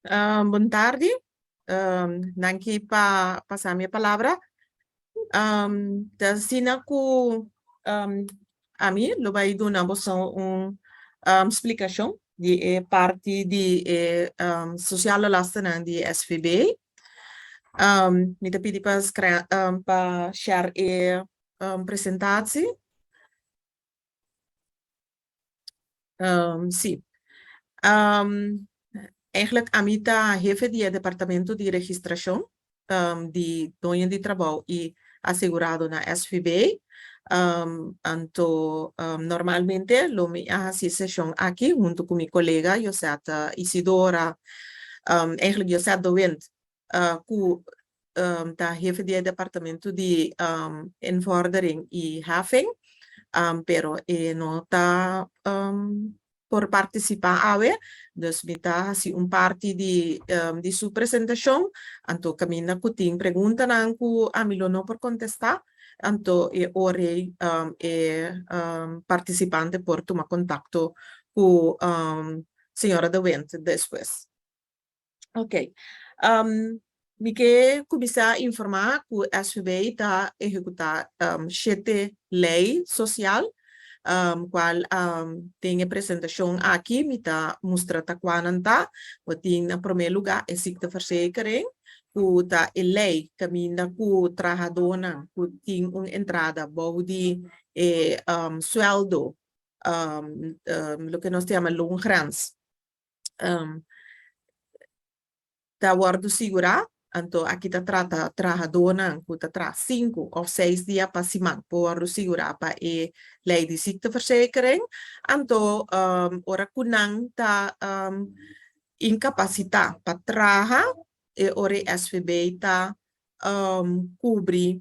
Bon tardi. Danki pa pasa mi e palabra. Ta asina ku ami lo bai duna boso un splikashon di e parti di e sosiale lastennan di SVB. Mi ta pidi pa pa share e presentatie. Sí. Eigenlijk ami ta hefe di e departamento di registrashon di doño di trabou i asegurado na SVB. Anto normalmente lo mi a hasi e seshon aki huntu ku mi kolega Josette Isidora, eigenlijk Josette de Wind ku ta hefe di e departamento di invordering i heffing, pero e no ta por partisipá awe, dus mi ta hasi un parti di di su presentashon, anto kaminda ku tin preguntanan ku ami lo no por kontestá, anto e ora ei e partisipante por tuma kontakto ku señora De Windt despues. Ok. Mi ke kuminsá informá ku SVB ta ehekutá shete lei sosial, kual den e presentashon aki mi ta mustra ta kua nan ta. Bo tin na promé lugá e ziekteverzekering, ku ta e lei kaminda ku trahadónan ku tin un entrada bou di e suèldo, loke nos ta yama loongrens, ta wòrdu sigurá, anto aki ta trata trahadónan ku ta traha sinku òf seis dia pa siman por wòrdu sigurá pa e lei di ziekteverzekering, anto ora ku nan ta inkapasitá pa traha e ora e SVB ta kubri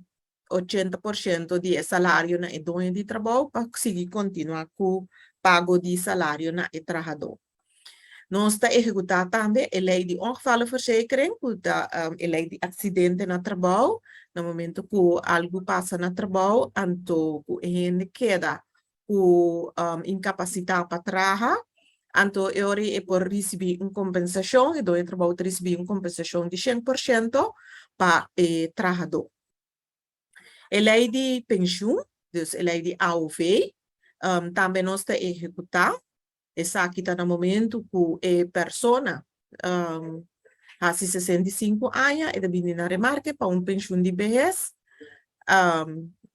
80% di e salario na e doño di trabou pa sigui kontinuá ku pago di salario na e trahadó. Nos ta ehekutá tambe e lei di ongevallenverzekering, ku ta e lei di aksidente na trabou. Na momento ku algu pasa na trabou, anto ku e hende keda ku inkapasitá pa traha, anto e ora ei e por risibí un kompensashon, e doño di trabou ta risibí un kompensashon di 100% pa e trahadó. E lei di penshun, dus e lei di AOV, tambe nos ta ehekutá. Esaki ta na momentu ku e persona hasi 65 aña, e ta bini na remarke pa un penshun di behes.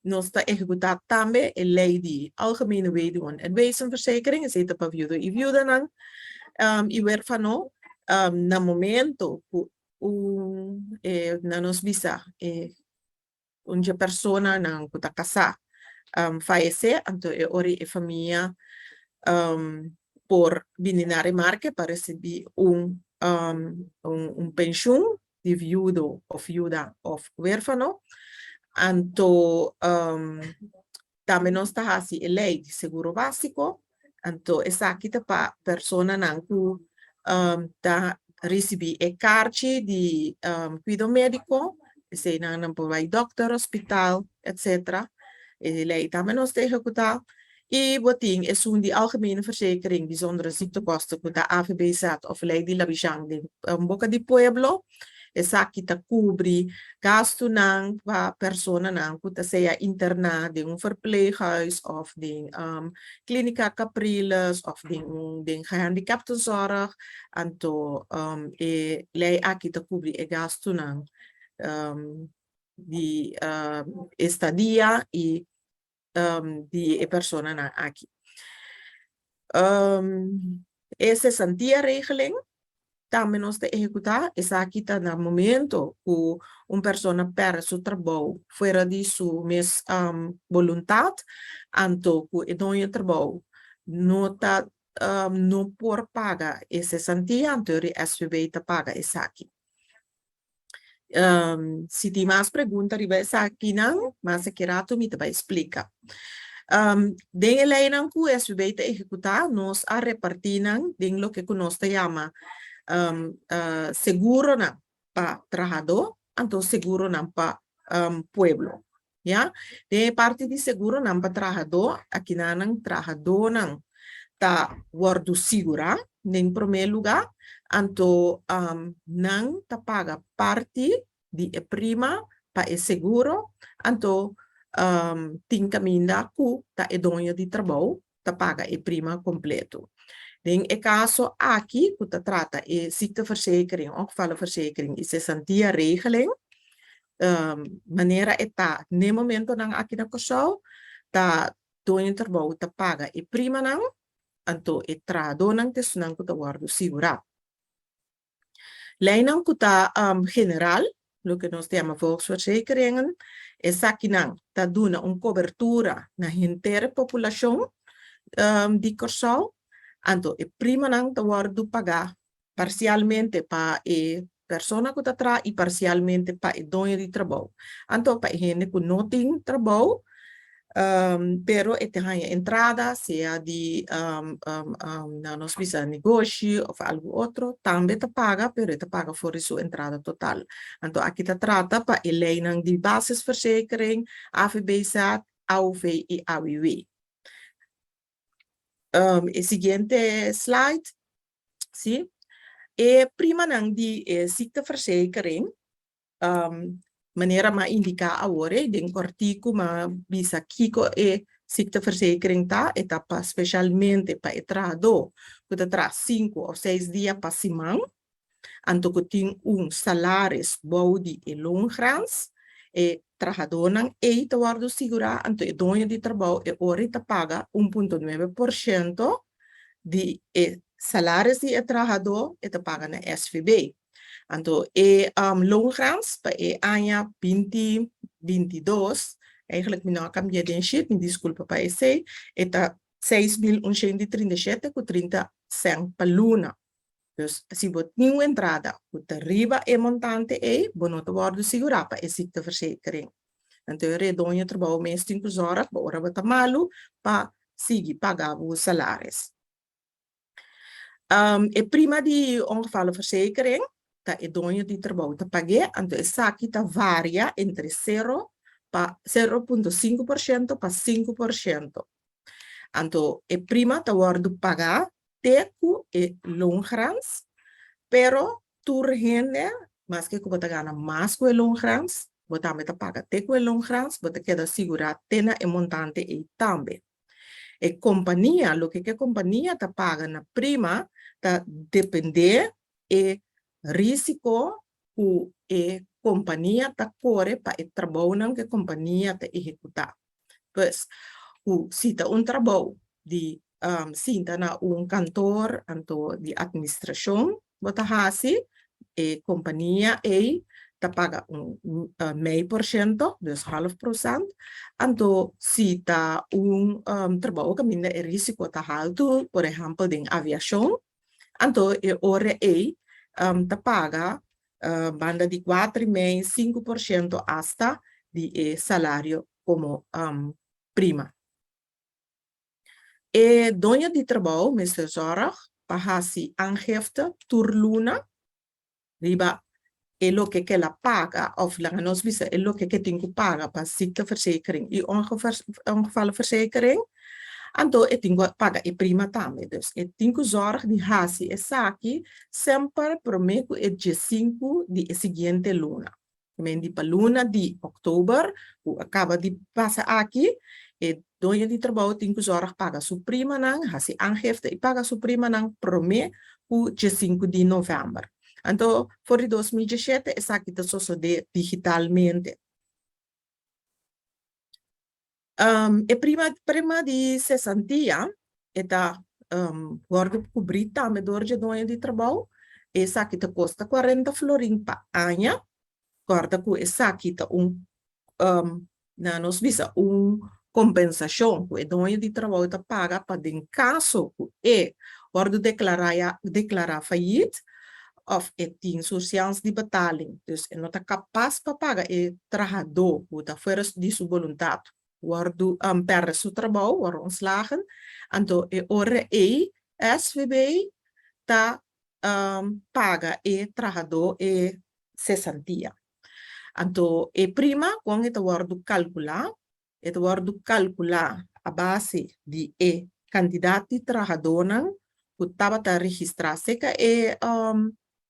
Nos ta ehekutá tambe e lei di Algemene Weduwen en Wezenverzekering, esei ta pa viudo i viudanan i werfano. Na momento ku un e na nos bisa e un dje personanan ku ta kasá fayesé, anto e ora e famia por bini na remarke pa risibí un un penshun di viudo òf viuda òf wérfano. Anto Tambe nos ta hasi e lei di seguro básiko, anto esaki ta pa personanan ku ta risibí e karchi di kuido médiko, eseinan nan por bai dòkter, hospital, etsetera. E lei tambe nos ta ehekutá. I bo tin esun di Algemene Verzekering Bijzondere Ziektekosten ku ta AVBZ òf lei di Labizjan den boka di pueblo. Esaki ta kubri gastunan pa personanan ku ta sea interná den un verpleeghuis òf den Klínika Capriles òf den un den gehandicaptenzorg. Anto e lei aki ta kubri e gastunan di estadia i di e personanan aki. E sesantia regeling tambe nos ta ehekutá, esaki ta na momento ku un persona pèrdè su trabou fuera di su mes boluntat, anto ku e doño trabou no ta no por paga e sesantia, anto e SVB ta paga esaki. Si tin mas pregunta riba esakinan, mas aki rato mi ta bai splika. Den e leinan ku SVB ta ehekutá, nos a repartí nan den loke ku nos ta yama seguronan pa trahadó, anto seguronan pa pueblo. Ya, den e parti di seguronan pa trahadó, akinanan trahadónan ta wòrdu sigurá. den promé lugá, anto nan ta paga parti di e prima pa e seguro, anto tin kaminda ku ta e doño di trabou ta paga e prima kompleto. Den e kaso aki ku ta trata e ziekteverzekering, ongevallenverzekering i cesantieregeling, manera e ta n'e momentonan aki na Kòrsou, ta doño di trabou ta paga e primanan, anto e trahadónan ta esunnan ku ta wòrdu sigurá. Leinan ku ta general, loke nos ta yama volksverzekeringen, esakinan ta duna un kobertura na henter e populashon di Kòrsou, anto e primanan ta wòrdu pagá parsialmente pa e persona ku ta traha i parsialmente pa e doño di trabou. Anto pa e hende ku no tin trabou, pero e ta haña entrada, sea di nan nos bisa negoshi of algu otro, tambe ta paga, pero e ta paga for di su entrada total. Anto aki ta trata pa e leinan di basisverzekering, AVBZ, AOV i AWW. E siguiente slide, si. E primanan di e ziekteverzekering Manera m'a indiká awor ei den kòrtiku m'a bisa kiko e ziekteverzekering ta, e ta pa speshalmente pa e trahadó ku ta traha sinku òf seis dia pa siman, anto ku tin un salaris bou di e loongrens, e trahadónan ei ta wòrdu sigurá, anto e doño di trabou e ora ei ta paga un punto nuebe por shento di e salaris di e trahadó e ta paga na SVB. Anto e loongrens pa e aña binti binti dos, eigenlijk mi no a kambia den sheet, mi diskulpa pa esei, e ta 6137 ku 30 sènt pa luna. Dus si bo tin un entrada ku ta riba e montante ei, bo no ta wòrdu sigurá pa e ziekteverzekering. Anto e doño trabou mes tin ku zòrg pa ora bo ta malu pa sigui paga bo salaris. E prima di ongevallenverzekering ta e doño di trabou ta pag'é, anto esaki ta varia entre sero pa 0.5% pa 5%. Anto e prima ta wòrdu pagá te ku e loongrens, pero tur hende, maske ku bo ta gana mas ku e loongrens, bo tambe ta paga te ku e loongrens, bo ta keda sigurá te na e montante ei tambe. E kompania, loke ku e kompania ta paga na prima ta dependé e risiko ku e kompania ta kore pa e trabounan ku e kompania ta ehekutá. Pues, ku si ta un trabou di sinta na un kantor anto di atministrashon bo ta hasi, e kompania ei ta paga un mei por shento, dus half prosent. Anto si ta un trabou kaminda e risiko ta haltu, por ehèmpel den aviashon, anto e ora ei ta paga banda di kuater i mei, 5% asta di e salario komo prima. E doño di trabou mester zòrg pa hasi aangifte tur luna riba e loke ku el a paga òf laga nos bisa e loke ku e tin ku paga pa ziekteverzekering i ongevallenverzekering, anto e tin ku paga e prima tambe. Dus e tin ku zòrg di hasi esaki semper promé ku e 15 di e siguiente luna. Men di pa luna di òktober ku a kaba di pasa aki, e doño di trabou tin ku zòrg paga su primanan, hasi aangifte i paga su primanan promé ku 15 di novèmber. Anto for di 2017 esaki ta sosodé digitalmente. E prima di sesantia e ta wòrdu kubrí tambe dor dje doño di trabou. Esaki ta kosta 40 florin pa aña. Kòrda ku esaki ta un na nos bisa un kompensashon ku e doño di trabou ta paga pa den kaso ku e wòrdu deklará fayit òf e tin surseans di betaling, dus e no ta kapas pa paga e trahadó ku ta fuera di su boluntat wòrdu pèrdè su trabou, wòrdu ontslagen, anto e ora ei SVB ta paga e trahadó e sesantia. Anto e prima kon e ta wòrdu kalkulá? E ta wòrdu kalkulá a base di e kantidat di trahadónan. ku tabata registrá serka e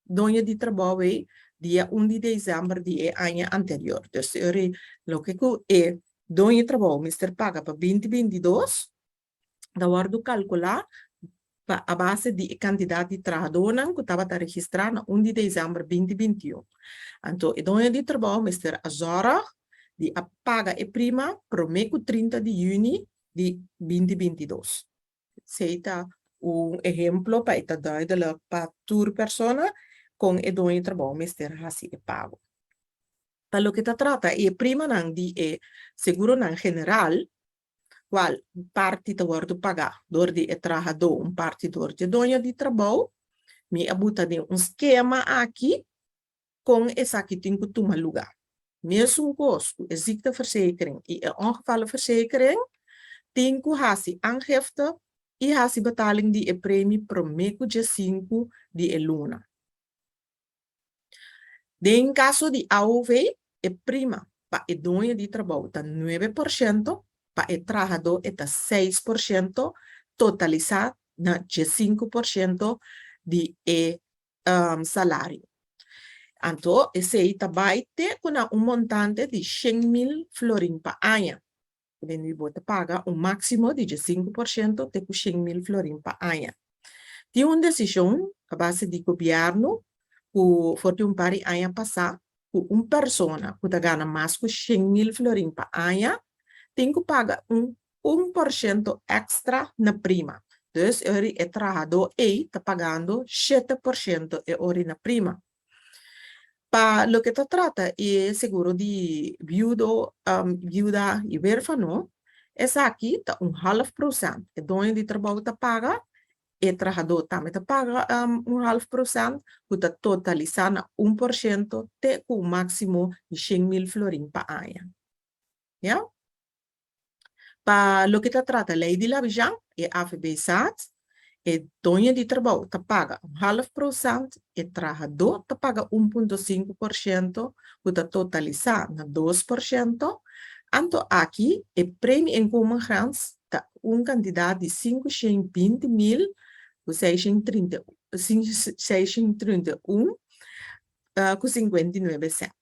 doño di trabou ei dia 1 di desèmber di e aña anterior. Dus loke ku e doño di trabou mester paga pa 2022 ta wòrdu kalkulá pa a base di e kantidat di trahadónan ku tabata registrá na 1 di desèmber 2021. Anto e doño di trabou mester a zòrg di a paga e prima promé ku 30 di yüni di 2022. Esei ta un ehemplo pa e ta duidelijk pa tur persona kon e doño di trabou mester hasi e pago. Pa loke ta trata e primanan di e seguronan general, kual un parti ta wòrdu pagá dor di e trahadó, un parti dor di e doño di trabou, mi a buta den un skema aki kon esaki tin ku tuma lugá. Mesun kos ku e ziekteverzekering i e ongevallenverzekering, tin ku hasi aangifte i hasi betaling di e premi promé ku 15 di e luna. Den kaso di AOV, e prima pa e doño di trabou ta 9%, pa e trahadó e ta 6%, totalisá na 15% di e salario. Anto, esei ta bai te ku na un montante di 100.000 florin pa aña. Den bo ta paga un máksimo di 5% te ku 100.000 florin pa aña. Tin un desishon a base di gobièrnu ku for di un par di aña pasá ku un persona ku ta gana mas ku 100.000 florin pa aña tin ku paga un 1% èkstra na prima. Dus e trahadó ei ta pagando 7% e ori na prima. Pa loke ta trata e seguro di viudo, viuda i huérfano, esaki ta un half procent. E doño di trabou ta paga, e trahadó tambe ta paga un half procent, ku ta totalisá na 1% te ku un máksimo di 100.000 florin pa aña. Ja? Pa loke ta trata lei di Labizjan, e AVB SAD, e doño di trabou ta paga un half procent, e trahadó ta paga 1,5%, ku ta totalisá na 2%. Anto aki, e premie inkomengrens ta un kantidat di 520 mil 631 ku 59 sènt.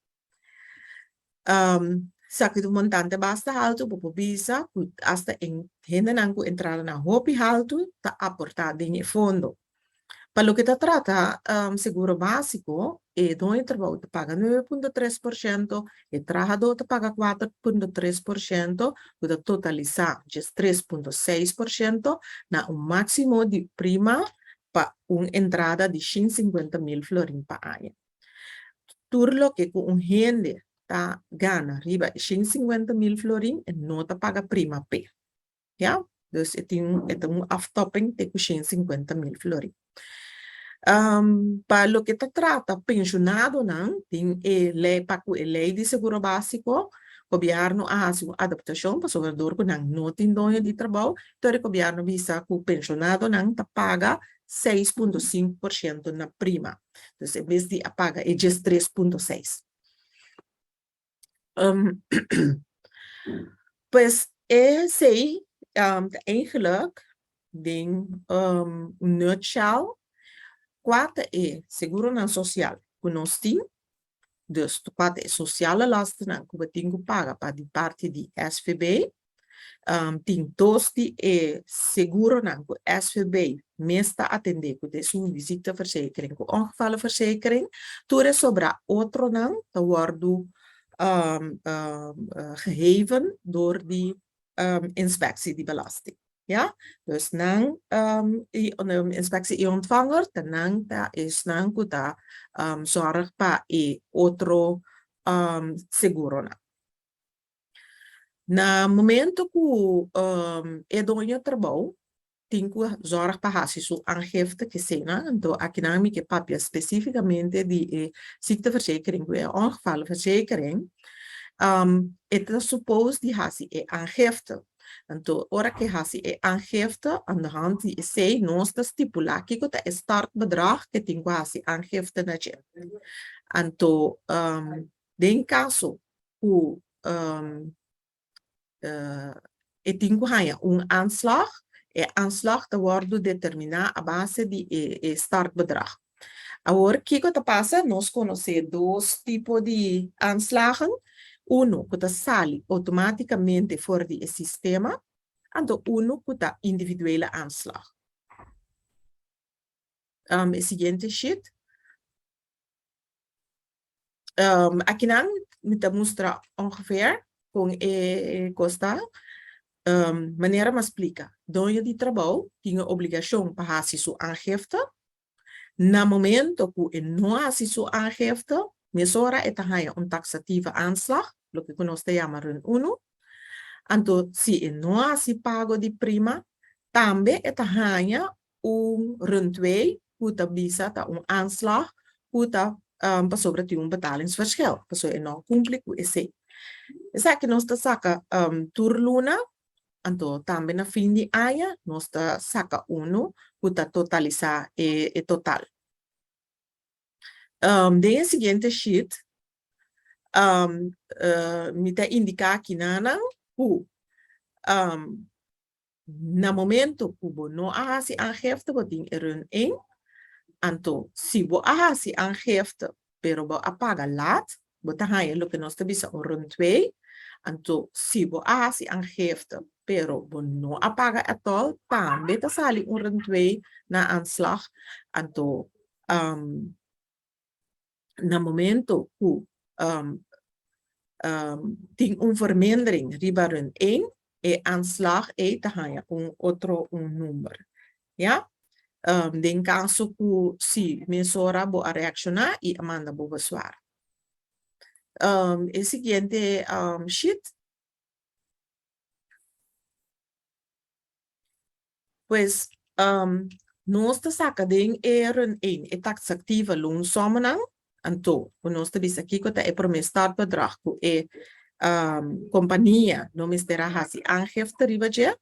Esaki ta un montante basta altu, bo por bisa ku asta hendenan ku entradanan hopi altu ta aportá den e fondo. Pa loke ta trata seguro básiko, e doño di trabou ta paga 9,3%, e trahadó ta paga 4,3%, ku ta totalisá 3,6% na un máksimo di prima pa un entrada di 150.000 florin pa aña. Tur loke ku un hende ta gana riba 150.000 florin, e no ta paga prima p'e. Ja? Dus e tin un aftopping te ku 150.000 florin. Pa loke ta trata penshonadonan, tin e lei pa ku e lei di seguro básiko, gobièrnu a hasi un adaptashon pasobra dor ku nan no tin doño di trabou, anto gobièrnu a bisa ku penshonadonan ta paga 6,5% na prima. Dus en bes di a paga e 3,6. Pues esei eigenlijk den nutshell kua ta e seguronan sosial ku nos tin, dus kua ta e sociale lastennan ku bo tin ku paga pa di parti di SVB. Tin dos di e seguronan ku SVB mes ta atendé, ku ta esun di ziekteverzekering ku ongevallenverzekering. Tur e sobrá otronan ta wòrdu geheven door di inspectie di belasting. Ja? Dus nan inspectie i ontvanger, ta nan ta esnan ku ta zorg pa e otro seguronan. Na momento ku e doño trabou tin ku zorg pa hasi su aangifte ke sena, anto akinan mi ke papia spesífikamente di e ziekteverzekering ku e ongevallenverzekering, e ta suppose di hasi e aangifte. Anto ora ku hasi e aangifte, aan de hand di esei nos ta stipulá kiko ta e startbedrag ku tin ku hasi aangifte na dje. Anto den kaso ku e tin ku haña un aanslag, E aanslag ta wòrdu determiná a base di e e startbedrag. Awor kiko ta pasa? Nos konosé dos tipo di aanslagen, unu ku ta sali outomátikamente for di e sistema, anto unu ku ta individuele aanslag. E siguiente sheet. Akinan mi ta mustra ongeveer kon e kos ta. Manera mi a splika, doño di trabou tin e obligashon pa hasi su aangifte. Na momento ku e no hasi su aangifte, mesora e ta haña un taxatieve aanslag, loke ku nos ta yama run unu. Anto si e no hasi pago di prima, tambe e ta haña un run twee ku ta bisa ta un aanslag ku ta pasobra tin un betalingsverschil, pasobra e no a kumpli ku esei. Esaki nos ta saka tur luna, anto tambe na fin di aña nos ta saka unu ku ta totalisá e total. Den e siguiente sheet mi ta indiká kinanan ku Na momento ku bo no a hasi aangifte bo tin e run één. Anto si bo a hasi aangifte pero bo a paga laat, bo ta haña loke nos ta bisa un run twee. Anto si bo a hasi aangifte pero bo no a paga at all, tambe ta sali un run twee na aanslag. Anto na momento ku tin un vermindering riba run één, e aanslag ei ta haña un otro un number. Ya? Den kaso ku si mesora bo a reakshoná i a manda bo bezwaar. E siguiente sheet. Pues, nos ta saka den e run één e taxatieve loonsommennan, anto ku nos ta bisa kiko ta e promé startbedrag ku e kompania no mester a hasi aangifte riba dje.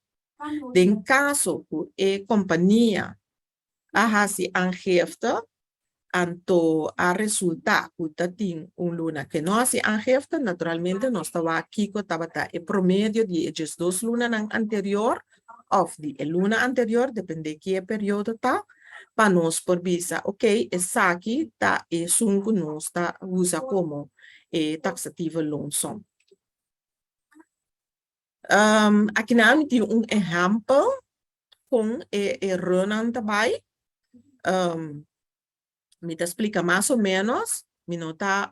Den kaso ku e kompania a hasi aangifte, anto a resultá ku ta tin un luna ke no hasi aangifte, naturalmente nos ta wak kiko tabata e promedio di e diesdos lunanan anterior òf di e luna anterior, dependé ki e periodo ta, pa nos por bisa, okey, esaki ta esun ku nos ta usa komo e taxatieve loonsom. Akinan mi tin un ehèmpel kon e e runnan ta bai. Mi ta splika mas o ménos, mi no ta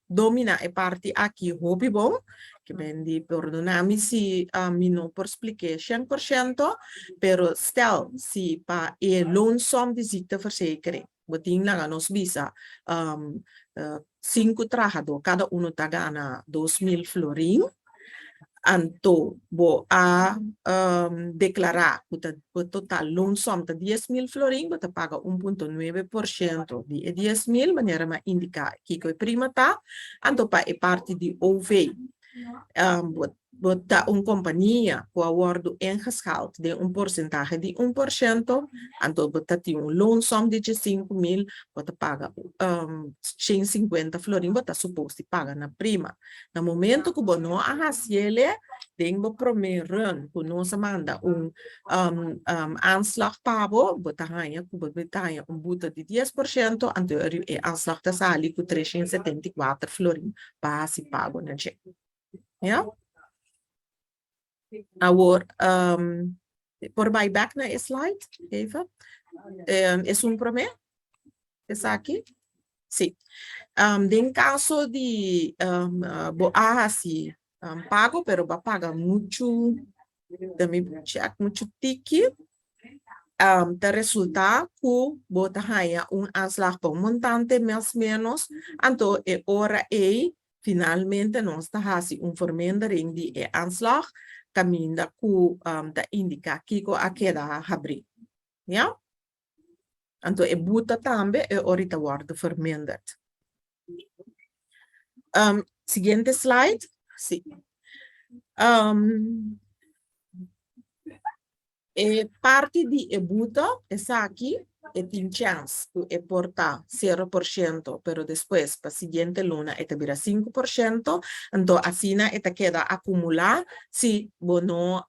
dominá e parti aki hopi bon, ke men di pordona mi si mi no por splik'é shen por shento, pero stel si pa e loonsom di ziekteverzekering bo tin laga nos bisa sinku trahadó, kada unu ta gana 2000 florin, anto bo a deklará ku ta bo total loonsom ta 10,000 florin, bo ta paga 1,9% di e 10,000, manera mi a indiká kiko e prima ta, anto pa e parti di OV bo Bo ta un kompania ku a wòrdu ingeschaald den un porsentahe di 1%, anto bo ta tin un loonsom di 15,000, bo ta paga 150 florin bo ta supos di paga na prima. Na momento ku bo no a hasiele den bo promé run ku nos a manda un aanslag pa bo, bo ta haña ku bo ta haña un boete di 10%, anto e aanslag ta sali ku 374 florin pa hasi pago na dje. Ja? Awor, por bai back na e slide, even. Esun promé? Esaki? Sí. Den kaso di bo a hasi pago, pero bo a paga muchu, let me check, muchu tiki, ta resultá ku bo ta haña un aanslag pa un montante mas ménos, anto e ora ei Finalmente nos ta hasi un vermindering di e aanslag kaminda ku ta indiká kiko a keda habrí. Ya? Anto e buta tambe e ora ta wòrdu verminderd. Siguiente slide. Sí. E parti di e buta, esaki e tin chèns ku e por ta 0%, pero despues pa siguiente luna e ta bira 5%, anto asina e ta keda akumulá si bo no.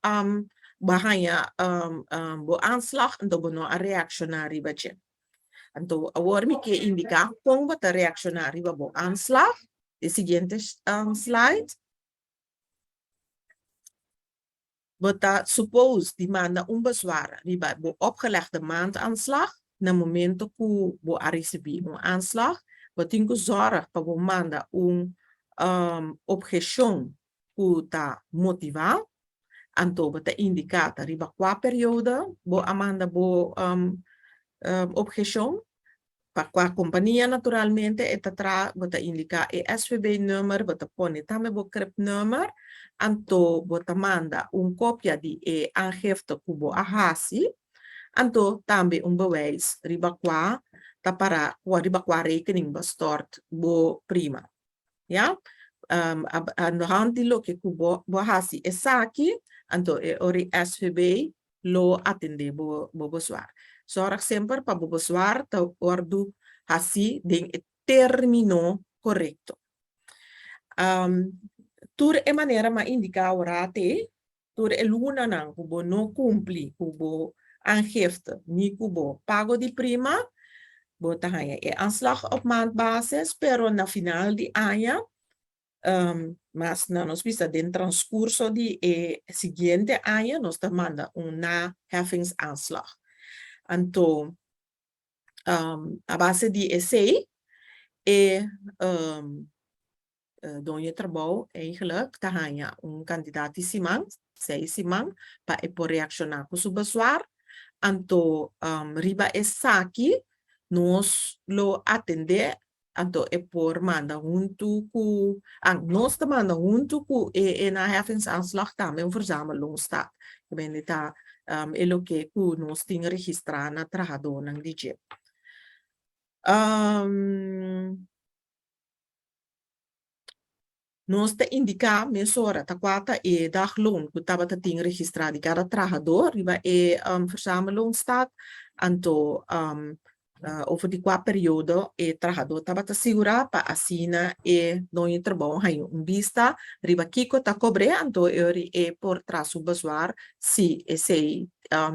Bo a haña bo aanslag anto bo no a reakshoná riba dje. Anto awor mi ke indiká kon bo ta reakshoná riba bo aanslag. E siguiente slide. Bo ta suppose di manda un bezwaar riba bo opgelegde maandaanslag na momento ku bo a risibí un aanslag. Bo tin ku zòrg pa bo manda un obheshon ku ta motivá. Anto bo ta indiká ta riba kua periodo bo a manda bo obheshon. Pa kua kompania naturalmente e ta traha, bo ta indiká e SVB-nummer, bo ta pone tambe bo cribnummer, anto bo ta manda un kopia di e aangifte ku bo a hasi, anto tambe un bewijs riba kua ta pará, riba kua rekening bo a stòrt bo prima. Ya, aan de hand di loke ku bo bo hasi esaki, anto e ora e SVB lo atendé bo bo bezwaar. Zòrg semper pa bo bezwaar ta wòrdu hasí den e término korekto. Tur e manera m'a indiká awor te, tur e lunanan ku bo no kumpli ku bo aangifte ni ku bo pago di prima, bo ta haña e aanslag op maandbasis, pero na final di aña, mas na nos bisa den transcurso di e siguiente aña nos ta manda un naheffingsaanslag. Anto a base di esei e Doño trabou eigenlijk ta haña un kantidat di siman, seis siman, pa e por reakshoná ku su bezwaar. Anto riba esaki nos lo atendé, anto e por manda huntu ku, nos ta manda huntu ku e naheffingsaanslag tambe un verzamelloonstaat. Ku bende ta e loke ku nos tin registrá na trahadónan di dje. Nos ta indiká mesora ta kua ta e dagloon ku tabata tin registrá di kada trahadó riba e verzamelloonstaat, anto over di kua periodo e trahadó tabata sigurá pa asina e doño di trabou haña un bista riba kiko ta kobr'é, anto e ora e por traha su bezwaar si esei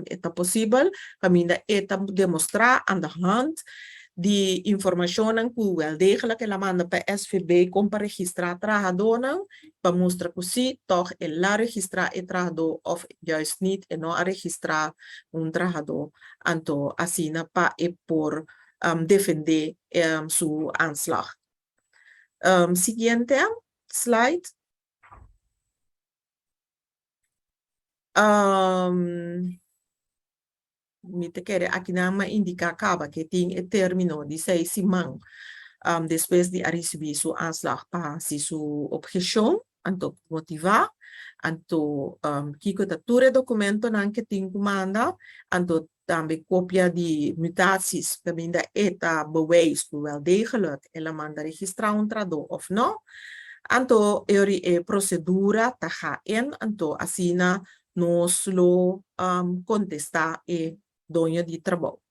e ta posibel, kaminda e ta demostrá aan de hand di informashonnan ku wel degelijk el a manda pa SVB kon pa registrá trahadónan, pa mustra ku sí, tòg el a registrá e trahadó òf juist niet e no a registrá un trahadó, anto asina pa e por defendé su aanslag. Siguiente slide. Mi ta kere akinan m'a indiká kaba ke tin e término di seis siman despues di a risibí su aanslag pa hasi su obheshon, anto motivá, anto kiko ta tur e dokumentonan ke tin ku manda, anto tambe kopia di mutaties kaminda e ta bewijs ku wel degelijk el a manda registrá un trahadó òf no. Anto e ora e prosedura ta ga in, anto asina nos lo kontestá e doño di trabou.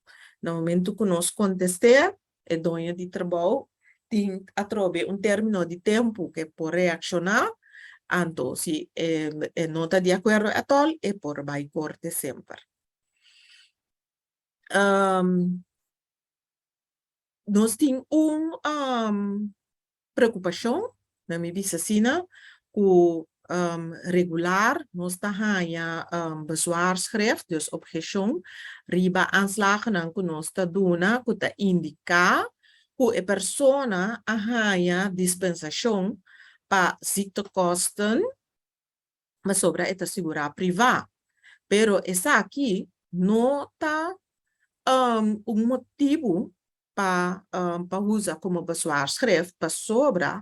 Na momento ku nos kontest'é, e doño di trabou tin atrobe un término di tempu ku e por reakshoná, anto si e no ta di akuerdo ètòl, e por bai korte semper. Nos tin un preokupashon, na mi bisa asina, ku regular nos ta haña bezwaarschrift, dus obheshon, riba aanslagennan ku nos ta duna ku ta indiká ku e persona a haña dispensashon pa ziektekosten pasobra e ta sigurá privá. Pero esaki no ta un motibu pa pa usa komo bezwaarschrift pasobra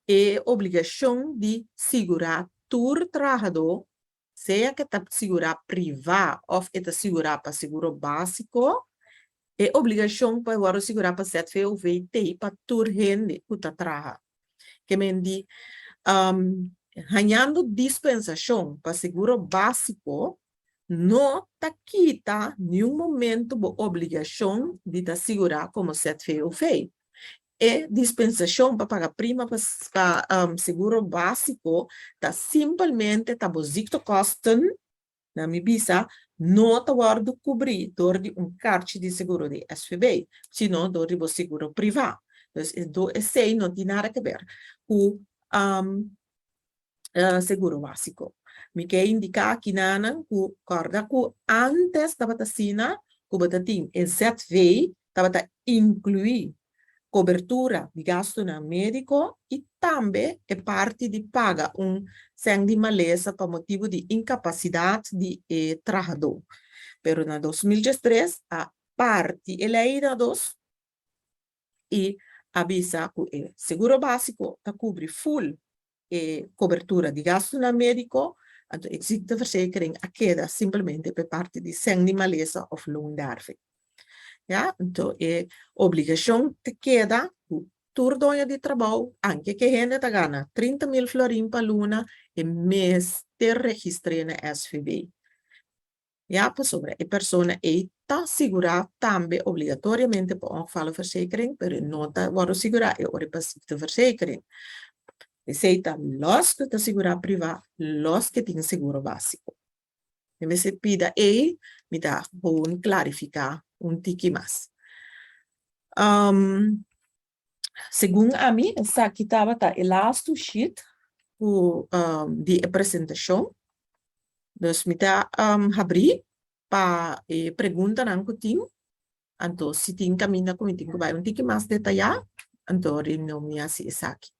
e obligashon di sigurá tur trahadó, sea ke ta sigurá privá òf e ta sigurá pa seguro básiko, e obligashon pa e wòrdu sigurá pa ZVOV t'ei pa tur hende ku ta traha. Ke men di hañando dispensashon pa seguro básiko no ta kita niun momento bo obligashon di ta sigurá komo ZVOV. E dispensashon pa paga prima pa seguro básiko ta simpelmente ta bo ziektekosten. Na mi bisa, no ta wòrdu kubrí dor di un karchi di seguro di SVB, sino dor di bo seguro privá. Dus e do esei no tin nada ke ber ku seguro básiko. Mi ke indiká akinanan ku kòrda ku ántes tabata asina ku bo ta tin e ZV tabata inkluí kobertura di gastunan médiko i tambe e parti di paga un sèn di malesa pa motibu di inkapasidat di e trahadó. Pero na 2013 a parti e lei na dos i a bisa ku e seguro básiko ta kubri full e kobertura di gastunan médiko, anto e ziekteverzekering a keda simplemente pa e parti di sèn di malesa òf loonderving. Ya, anto e obligashon ta keda ku tur doño di trabou, anke ku e hende ta gana 30.000 florin pa luna, e mester registr'é na SVB. Ya, pasobra e persona ei ta sigurá tambe obligatoriamente pa ongevallenverzekering, pero e no ta wòrdu sigurá e ora pa ziekteverzekering. Esei ta lòs ku ta sigurá privá, lòs ku tin seguro básiko. Mi mester pida ei, mi ta gewoon klarifiká un tiki mas. Segun ami, esaki tabata e lastu sheet ku di e presentashon. Dus mi ta habrí pa e preguntanan ku tin. Anto si tin kaminda ku mi tin ku bai un tiki mas detayá, anto no mi hasi esaki.